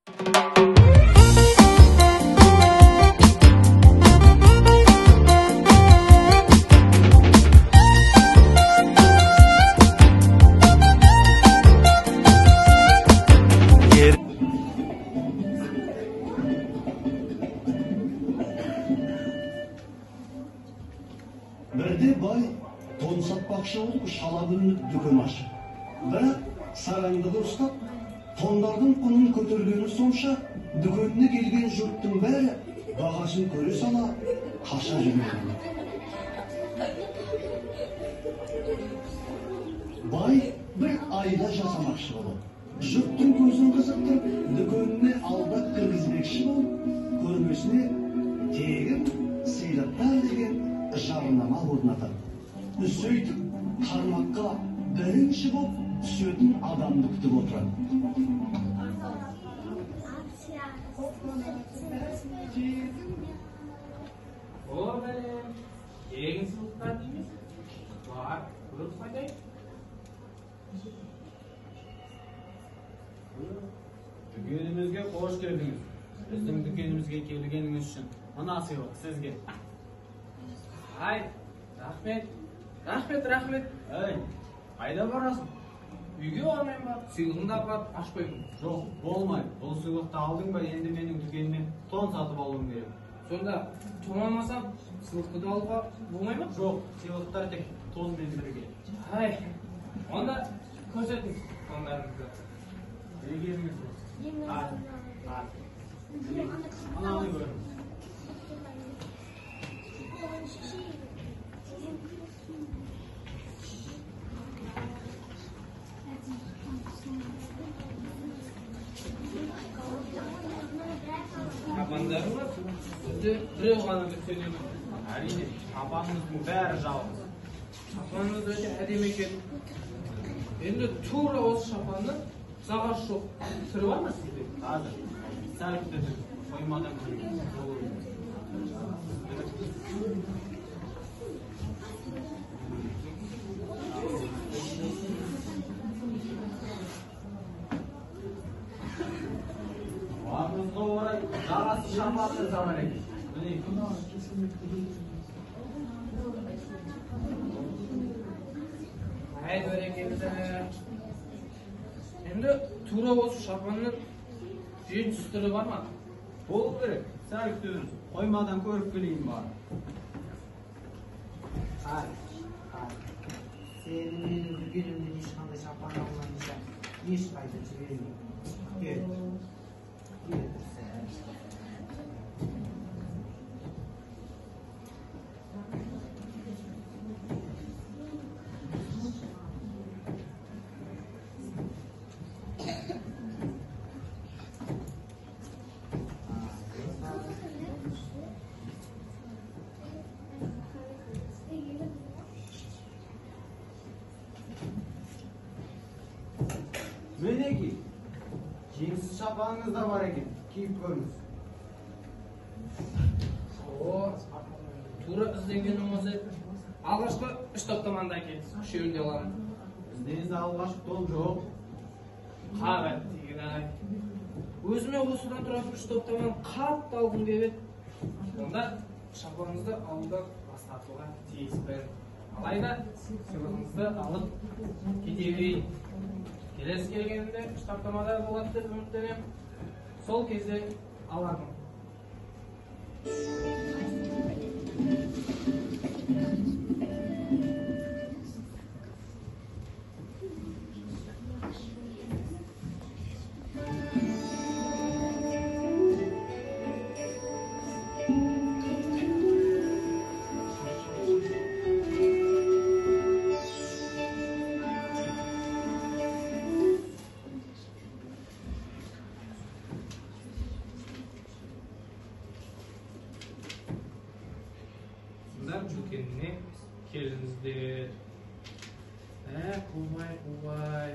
Бірде бай тон сатпақшы болып шала күнін дүкен ашып, бірақ сараңдығы ұстап, тондардың құнын көтергені сонша, дүкеніне келген жұрттың бәрі бағасын көре сала қаша жөнелді. Бай бір айла жасамақшы болып, жұрттың көзін қызықтырып, дүкеніне алдап кіргізбекші болып, көрмесіне тегін сыйлықтар деген жарнама орнатады. Сөйтіп қармаққа бірінші боп түсетін адамды күтіп отырады. О, бәлем, тегін сыйлықтар дейміз. Бар, көріп қайтайын. Дүкенімізге қош келдіңіз. Біздің дүкенімізге келгеніңіз үшін мына сыйлық сізге. Ай, рахмет, рахмет, рахмет. Ей, қайда барасың? Үйге бармайын ба? Сыйлығыңды апарып ашпаймын. Жоқ, болмайды. Бұл сыйлықты алдың ба, енді менің дүкеніме тон сатып алуым керек. Сонда тон алмасам, сыйлықты да алуға болмай ма? Жоқ, сыйлықтар тек тонмен бірге. Ай, онда көрсетіңіз тондарыңызды. Дегеніңіз болсын. Ай, ай. Мынаны көріңіз. Шапандарыңыз бізде біреу ғана деп сөйлеймін. Әрине, шапанымыздың бәрі жалғыз. Шапаныңыз өте әдемі екен. Енді тура осы шапанның жағасы жоқ түрі бар ма сізде? Қазір сәл күте тұр, қоймадан көрейін. Бағыңызға орай жағасы шапаныңыз да бар екен. Міне. Ай, бәрекелді. Енді тура осы шапанның жеңсіз түрі бар ма? Болу керек. Сәл күтіңіз, қоймадан көріп келейін бар. Ай, ай. Сені менің дүкенімнен ешқандай шапан алмайынша ешқайда жібермеймін. Кел. Кел сәл. Мінекей, жеңсіз шапаныңыз да бар екен, киіп көріңіз. О, тура ізденгенім осы. Алғашқы үш топтаманы да әкел, үшеуін де аламын. Бізде алғашқы топ жоқ. Қабат деген ай. Өзіме осыдан тұратын үш топтаманы қатты алғым келіп еді. Онда шапаныңызды алудан бас тартуға тиіспін. Алайда сыйлығыңызды алып кете берейін. Келесі келгенімде үш топтамада болады деп үміттенемін. Сол кезде алармын. Дүкеніне келіңіздер. Қубай, қубай.